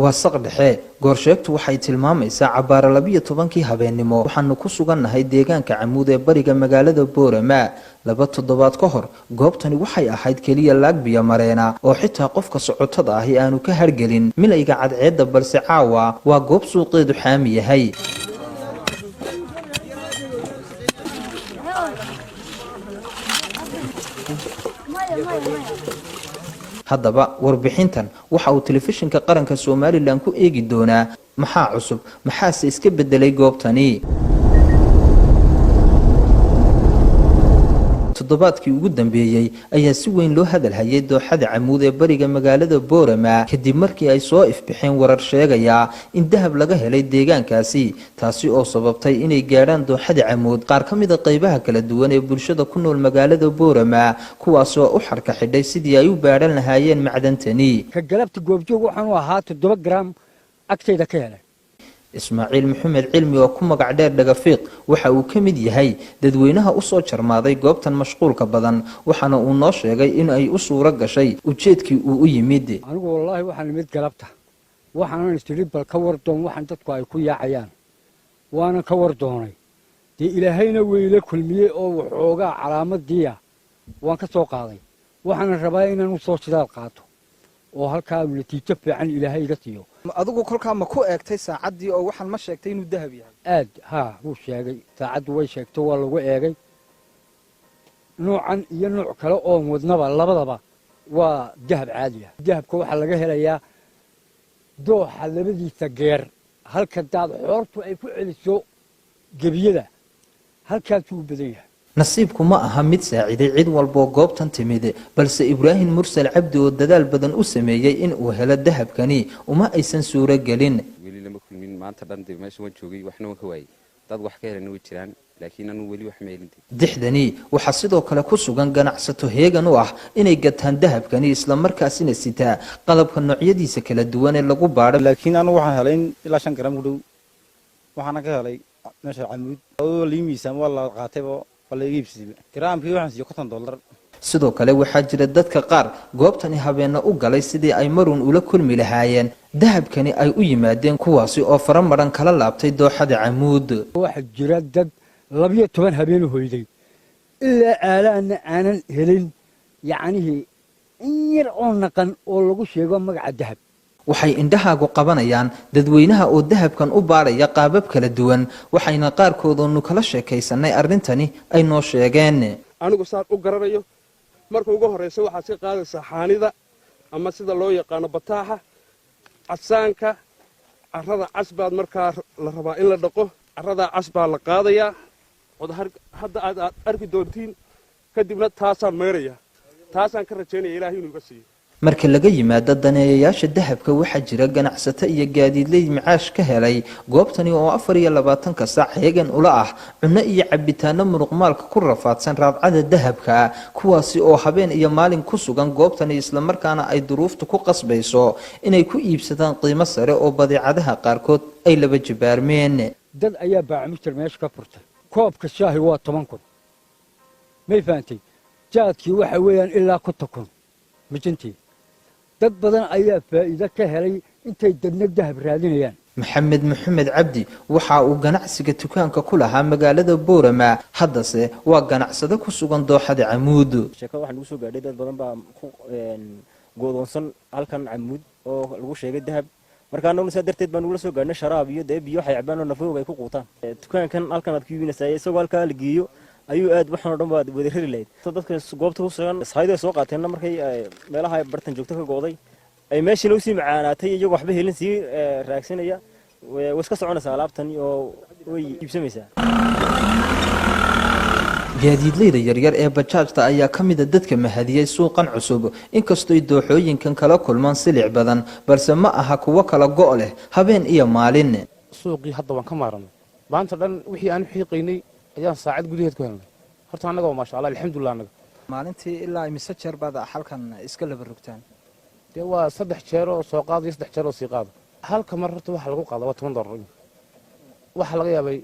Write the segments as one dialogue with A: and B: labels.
A: Waa saq dhexe. Goorsheegtu waxay tilmaamaysaa cabbaara 12-kii habeennimo. Waxaanu ku sugannahay deegaanka Camuud ee bariga magaalada Boorama. 2 toddobaad ka hor goobtani waxay ahayd keliya laag biyo mareena oo xitaa qofka socotada ahi aanu ka hargelin milayga cadceedda, balse caawa waa goob suuqeedu xaami yahay. Haddaba warbixintan waxa uu Telefishinka Qaranka Somaliland ku eegi doonaa maxaa cusub, maxaase iska bedelay goobtani. Toddobaadkii ugu dambeeyey ayaa si weyn loo hadalhayay dooxada Camuud ee bariga magaalada Boorama, kadib markii ay soo ifbixeen warar sheegaya in dahab laga helay deegaankaasi, taasi oo sababtay inay gaadhaan dooxada Camuud qaar ka mida qaybaha kala duwan ee bulshada ku nool magaalada Boorama, kuwaasoo u xarka xidhay sidii ay u baadhan lahaayeen macdantani.
B: Ka galabta goobjoog waxaanu ahaa 7 garaam agtayda ka helay.
A: Ismaaciil Maxamed Cilmi oo ku magac dheer Dhagafiiq waxa uu ka mid yahay dadweynaha usoo jarmaaday goobtan mashquulka badan, waxaana uu noo sheegay in ay u suuro gashay ujeedkii uu u yimid.
B: Anigu wallaahi waxaan imid galabta, waxaanan istidhi bal ka war doon waxaan dadku ay ku yaacayaan, waanan ka war doonay. Dee Ilaahayna weyla kulmiyey oo waxoogaa calaamaddiiya waan ka soo qaaday. Waxaana rabaa inaan u soo sidaad qaato oo halkaa natiijo fiican Ilaahay iga siiyo.
C: Adigu kolkaa ma ku eegtay saacaddii oo waxaan ma sheegtay inuu dahab yahay?
B: Aad haa, wuu sheegay, saacaddu way sheegto, waa lagu eegay. Nuucan iyo nuuc kale oon wadnaba labadaba waa dahab caadi ah. Dahabka waxaa laga helayaa dooxa labadiisa geer, halka daad xoortu ay ku celiso gebiyada, halkaasuu u badan yahay.
A: Nasiibku ma aha mid saaciday cid walboo goobtan timid, balse Ibraahim Mursal Cabdi oo dadaal badan u sameeyey in uu helo dahabkani uma aysan suuro gelin.
D: Weli lama kulmin. Maanta dhan dee meesha waan joogay, waxna waan ka waayey. Dad wax ka helana way jiraan, laakiin anuu weli wax ma helin.
A: Dixdani waxaa sidoo kale ku sugan ganacsato heegan u ah inay gataan dahabkani, islamarkaasina sitaa qalabka noocyadiisa kala duwan ee lagu baadho.
E: Laakiin anigu waxaan helay in ilaa 5 garam ku dhow, waxaana ka helay meesha Camuud oo lii miisaan waa la qaatayba, waa la iga iibsadayba. Garaamkii waxaan siiyey $50.
A: Sidoo kale waxaa jira dadka qaar goobtani habeenna u galay sidii ay marun ula kulmi lahaayeen dahabkani ay u yimaadeen, kuwaasi oo fara madhan kala laabtay dooxada Camuud.
B: Waxaa jira dad 12 habeenu hoyday ilaa aalaanna aanan helin, yacnihii in yar oo naqan oo lagu sheego magaca dahab.
A: Waxay indhahaagu qabanayaan dadweynaha oo dahabkan u baadhaya qaabab kala duwan, waxayna qaarkoodonu kala sheekaysanay arrintani ay noo sheegeen.
F: Anigu saan u garanayo, marka ugu horraysa waxaad ka qaadaysaa xaanida ama sida loo yaqaano bataaxa casaanka. Carrada cas baad markaa la rabaa in la dhaqo. Carradaa cas baa la qaadayaa ood hadda aad arki doontiin. Kadibna taasaan mayraya, taasaan ka rajaynaya Ilahay inuu iga siiyo.
A: Marka laga yimaado daneeyayaasha dahabka, waxaa jira ganacsato iyo gaadiidley macaash ka helay goobtani oo 24-ka saac heegan ula ah cunno iyo cabitaano muruqmaalka ku rafaadsan raadcada dahabka, kuwaasi oo habeen iyo maalin ku sugan goobtani, islamarkaana ay duruuftu ku qasbayso inay ku iibsadaan qiimo sare oo badeecadaha qaarkood ay laba jibaarmeen.
B: Dad ayaa baacmushtar meesha ka furtay. Koobka shaahi waa 10,000, may fahantay? Jaadkii waxa weeyaan ilaa 50,000 mijintii. Dad badan ayaa faa'iido ka helay intay dadna dahab raadinayaan.
A: Maxamed Maxamed Cabdi waxa uu ganacsiga dukaanka ku lahaa magaalada Boorama, haddase waa ganacsado ku sugan dooxada Camuud.
G: Sheekada waxaa nagu soo gaadhay dad badan baa ku goodoonsan halkan Camuud oo lagu sheegay dahab. Marka annaguna saa darteed baan nugula soo gaadhnay sharaab iyo dee biyo waxay cabaan oo nafahooga ay ku quutaan. Dukaankan halkan aad ku iibinaysaa, isagoo halkaa la geeyo ayuu aad waxaan oo dhan baad wada rari lahayd. Dadka goobta ku sugan sahaydu ay soo qaateenna markay meelaha ay bartan joogto ka go'day ay meeshiina usii macaanaatay, iyagoo waxba helin sii raagsanaya, way iska soconaysaa alaabtan oo way iibsamaysaa.
A: Gaadiidleyda yaryar ee bajaajta ayaa ka mida dadka mahadiyey suuqan cusub. Inkastoy dooxooyinkan kala kulmaan silic badan, balse ma aha kuwo kala go' leh habeen iyo maalin.
H: Suuqii hadda waan ka maaranay. Maanta dhan wixii aan xiiqaynay ayaan saacad gudaheed ku helnay. Horta annaga maasha Allah, alxamdulillah annaga.
C: Maalintii ilaa imise jeer baad halkan iska laba rogtaan?
H: Dee waa 3 jeer oo soo qaada iyo 3 jeer oo sii qaada. Halka mar horta waxa lagu qaada waa $10. Waxaa laga yaabay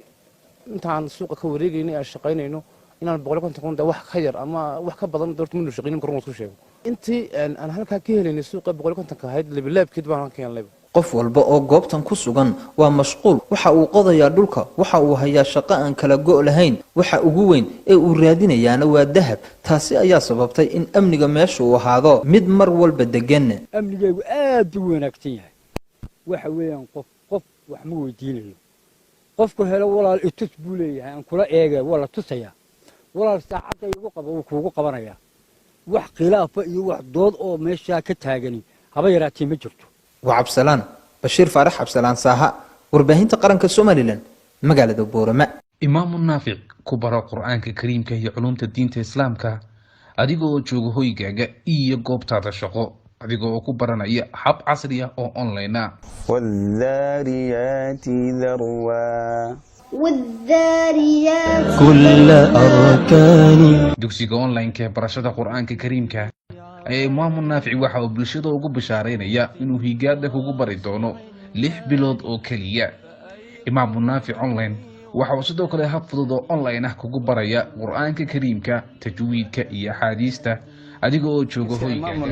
H: intaan suuqa ka wareegaynay aan shaqaynayno inaan 150,000 dee wax ka yar ama wax ka badan doorta manu shaqaynin. Korun isku sheego, intii aan halkaa ka helaynay suuqa 150-ka ahayd, labilaabkeed baan ka helnayba.
A: Qof walba oo goobtan ku sugan waa mashquul. Waxa uu qodayaa dhulka, waxa uu hayaa shaqo aan kala go' lahayn. Waxa ugu weyn ee uu raadinayaana waa dahab. Taasi ayaa sababtay in amniga meesha uu ahaado mid mar walba degan.
B: Amnigeygu aad buu wanaagsan yahay. Waxa weeyaan, qof qof wax ma weydiinayo. Qofku helo, "Walaal, itus," buu leeyahay, "aan kula eege." Waa la tusayaa. "Walaal, saacadda igu qabo," wuu kuugu qabanayaa. Wax khilaafa iyo wax dood oo meeshaa ka taagani haba yaraatee ma jirto.
A: Waa Cabsalaan Bashiir Faarax Cabsalaan Saaha, warbaahinta qaranka Somaliland, magaalada Boorama.
I: Imaamu Naafic ku baro Qur-aanka Kariimka iyo culumta diinta Islaamka adiga oo jooga hoygaaga iyo goobtaada shaqo, adiga oo ku baranaya hab casri ah oo online ah.
J: والذاريات ذروا.
K: والذاريات.
J: كل أركان.
I: Dugsiga online-ka ee barashada Qur-aanka Kariimka ayaa Imaamu Naafici waxa uu bulshada ugu bishaaraynaya inuu higaada kugu bari doono 6 bilood oo keliya. Imaamu Naafic Online waxa uu sidoo kale hab fudud oo online ah kugu baraya Qur-aanka Kariimka, tajwiidka iyo axaadiista adiga oo jooga hoygaaga.